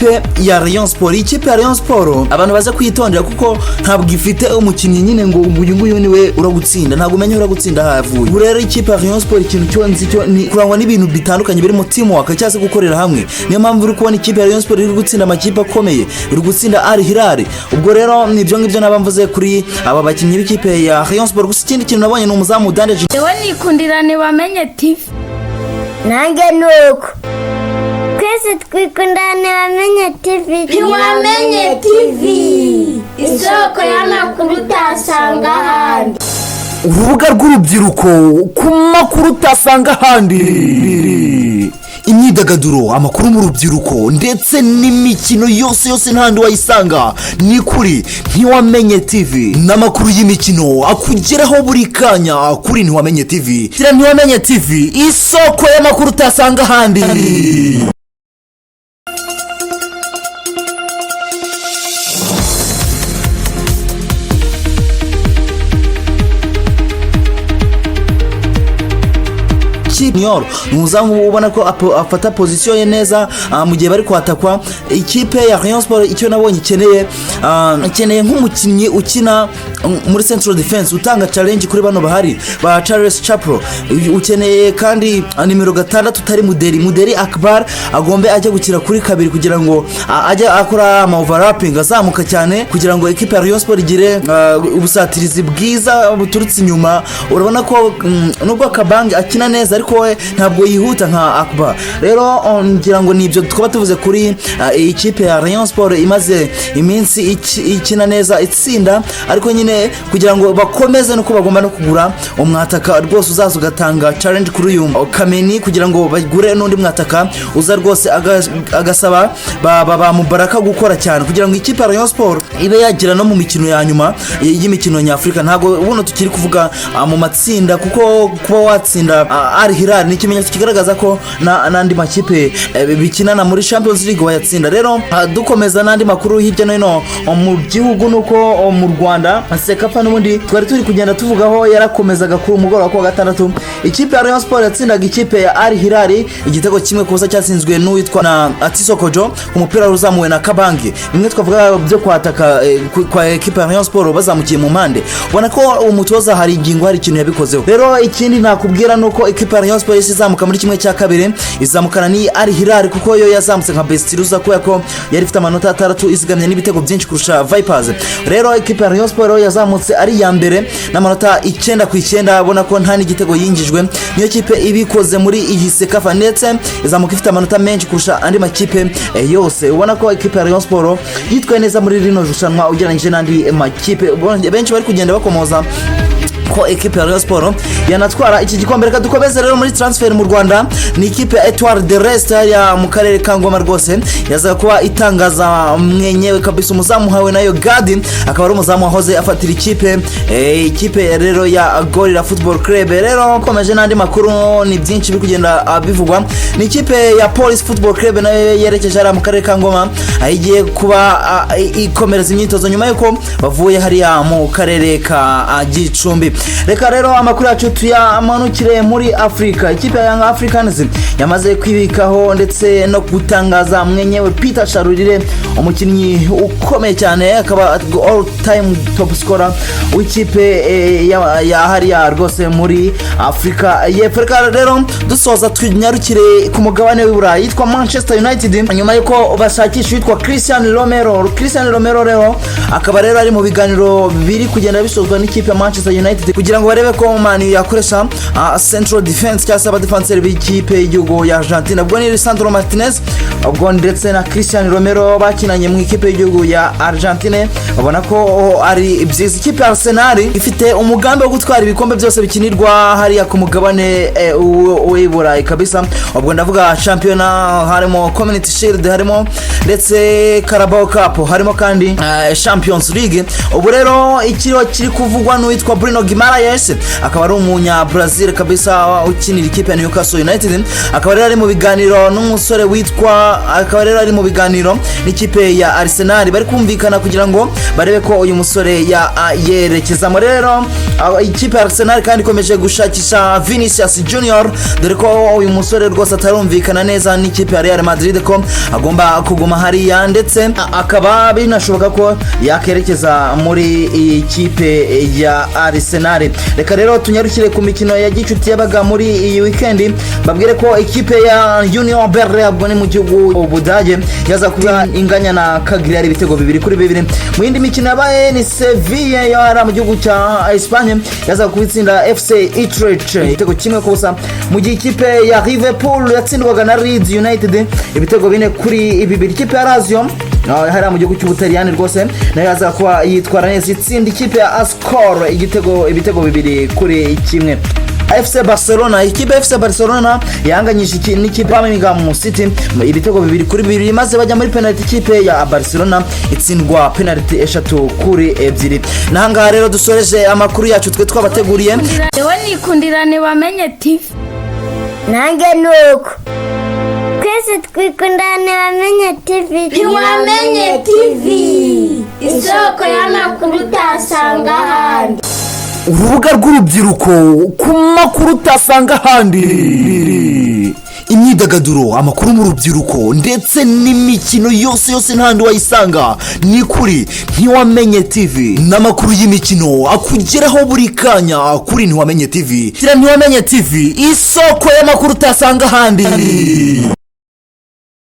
ikipe ya Rayon Sport. Ikipe ya Rayon Sport abantu baza kwitondera, kuko ntabwo ifite umukinnyi nyine ngo uyu nguyu niwe uragutsinda, ntabwo umenya uragutsinda havuye. Ubu rero ikipe ya Rayon Sport, ikintu cyo nzi cyo ni kurangwa n'ibintu bitandukanye birimo teamwork cyangwa se gukorera hamwe. Niyo mpamvu uri kubona ikipe ya Rayon Sport iri gutsinda amakipe akomeye, iri gutsinda Al Hilal. Ubwo rero ni ibyo ngibyo naba mvuze kuri aba bakinnyi b'ikipe ya Rayon Sport. Gusa ikindi kintu nabonye ni umuzamu Dande. Yewe, nikundira Ntibamenye TV. Nanjye ni uko, twese twikundira Ntibamenye TV. Ntiwamenye TV, isoko y'amakuru utasanga ahandi. Urubuga rw'urubyiruko ku makuru utasanga ahandi, imyidagaduro, amakuru mu rubyiruko ndetse n'imikino yose yose, ntahandi wayisanga, ni kuri Ntiwamenye TV. N'amakuru y'imikino akugeraho buri kanya kuri Ntiwamenye TV. Ntiwamenye TV, isoko y'amakuru utasanga ahandi. Junior ni umuzamu ubona ko afata position ye neza mu gihe bari kwatakwa. Ikipe ya Rayon Sport, icyo nabonye ikeneye nk'umukinnyi ukina muri central defense, utanga challenge kuri bano bahari ba Charles Chapro. Ukeneye kandi nimero 6 utari Muderi. Muderi Akbar agombe ajya gukina kuri 2 kugira ngo ajye akora ama overlapping, azamuka cyane, kugira ngo ekipe ya Rayon Sport igire ubusatirizi bwiza buturutse inyuma. Urabona ko nubwo Kabange akina neza, ariko we ntabwo yihuta nka Akbar. Rero ngira ngo nibyo twaba tuvuze kuri iyi kipe ya Rayon Sport imaze iminsi ikina neza, itsinda, ariko nyine kugira ngo bakomeze nuko bagomba no kugura umwataka rwose uzaza ugatanga challenge kuri uyu Kameni, kugira ngo bagure n'undi mwataka uza rwose agasaba ba Mubaraka gukora cyane kugira ngo ikipe ya Rayon Sport ibe yagera no mu mikino ya nyuma y'imikino nyafurika. Ntabwo buno tukiri kuvuga mu matsinda, kuko kuba watsinda Al Hilal ni ikimenyetso kigaragaza ko n'andi makipe bikinana muri Champions League wayatsinda. Rero dukomeza n'andi makuru hirya no hino mu gihugu, nuko mu Rwanda CECAFA n'ubundi twari turi kugenda tuvugaho yarakomezaga kuri umugoroba ku wa gatandatu. Ikipe ya Rayon Sport yatsindaga ikipe ya Al Hilal igitego 1-0, cyatsinzwe n'uwitwa na Atiso Kojo ku mupira uzamuwe na Kabange. Bimwe twavuga byo kwataka kwa ekipe ya Rayon Sport bazamukiye mu mpande, ubona ko umutoza hari ingingo, hari ikintu yabikozeho. Rero ikindi nakubwira nuko ekipe ya Rayon Sport yahise izamuka muri 1/2, izamukana ni Al Hilal, kuko yo yazamutse nka best loser kubera ko yari ifite amanota 6, izigamye n'ibitego byinshi kurusha Vipers. Rero ekipe ya Rayon Sport yazamutse ari iya mbere n'amanota 9 ku 9, ubona ko nta n'igitego yinjijwe. Niyo kipe ibikoze muri iyi CECAFA, ndetse izamuka ifite amanota menshi kurusha andi makipe yose. Ubona ko ekipe ya Rayon Sport yitwaye neza muri rino rushanwa ugereranyije n'andi makipe. Benshi bari kugenda bakomoza ko ekipe ya Rayon Sport yanatwara iki gikombe. Reka dukomeze rero muri transfer mu Rwanda. Ni ikipe ya Etoile de l'Est hariya mu karere ka Ngoma rwose yazaga kuba itangaza mwenyewe kabisa umuzamu hawe nayo Gadi, akaba ari umuzamu wahoze afatira ikipe rero ya Gorilla Football Club. Rero komeje n'andi makuru, ni byinshi biri kugenda bivugwa. Ni ikipe ya Police Football Club nayo yerekeje hariya mu karere ka Ngoma, aho igiye kuba ikomereza imyitozo nyuma y'uko bavuye hariya mu karere ka Gicumbi. Reka rero amakuru yacu tuyamanukire muri Afurika. Ikipe ya Young Africans yamaze kwibikaho ndetse no gutangaza mwenyewe Peter Shalulile, umukinnyi ukomeye cyane, akaba all time top scorer w'ikipe ya hariya rwose muri Afurika y'Epfo. Reka rero dusoza tunyarukire ku mugabane w'i Burayi, yitwa Manchester United, nyuma y'uko bashakisha uwitwa Christian Romero. Christian Romero rero akaba rero ari mu biganiro biri kugenda bisozwa n'ikipe ya Manchester United kugira ngo barebe ko Man U yakoresha central defense cyangwa se abadefanseri b'ikipe y'igihugu ya Argentina. Ubwo ni Lisandro Martinez, ubwo ndetse na Christian Romero bakinanye mu ikipe y'igihugu ya Argentine, babona ko ari byiza. Ikipe ya Arsenal ifite umugambi wo gutwara ibikombe byose bikinirwa hariya ku mugabane w'i Burayi kabisa. Ubwo ndavuga shampiyona, harimo Community Shield, harimo ndetse Carabao Cup, harimo kandi Champions League. Ubu rero ikiriho kiri kuvugwa n'uwitwa Bruno Guimaraes, akaba ari umunya Brazil kabisa ukinira ikipe ya Newcastle United, akaba rero ari mu biganiro n'umusore witwa, akaba rero ari mu biganiro n'ikipe ya Arsenal, bari kumvikana kugira ngo barebe ko uyu musore ya yerekezamo. Rero ikipe ya Arsenal kandi ikomeje gushakisha Vinicius Junior, dore ko uyu musore rwose atarumvikana neza n'ikipe ya Real Madrid ko agomba kuguma. kuguma hariya, ndetse akaba binashoboka ko yakerekeza muri iyi kipe ya Arsenal. Reka rero tunyarukire ku mikino ya gicuti yabaga muri iyi weekend. Babwire ko ikipe ya Union Berlin, ubwo ni mu gihugu Ubudage, yaza kuba inganya na Cagliari ibitego 2-2. Mu yindi mikino yabaye ni Sevilla yari mu gihugu cya Espagne yaza kuba itsinda FC Utrecht igitego 1-0, mu gihe ikipe ya Liverpool yatsindwaga na Leeds United ibitego 4-2. Ikipe ya Lazio hariya mu gihugu cy'Ubutaliyani rwose nayo yaza kuba yitwara neza, itsinda ikipe ya Ascoli ibitego 2-1. FC Barcelona, ikipe FC Barcelona yanganyije n'ikipe ya Birmingham City ibitego 2-2, maze bajya muri penalty, ikipe ya Barcelona itsindwa penalty 3-2. Nahangaha rero dusoreje amakuru yacu twe twabateguriye. Yewe, nikundira Ntibamenye TV. Nanjye ni uko, twese twikundira Ntibamenye TV. Ntiwamenye TV, isoko y'amakuru utasanga ahandi. Urubuga rw'urubyiruko ku makuru utasanga ahandi, imyidagaduro, amakuru mu rubyiruko ndetse n'imikino yose yose, ntahandi wayisanga ni kuri Ntiwamenye TV. N'amakuru y'imikino akugeraho buri kanya kuri Ntiwamenye TV. Ntiwamenye TV, isoko y'amakuru utasanga ahandi.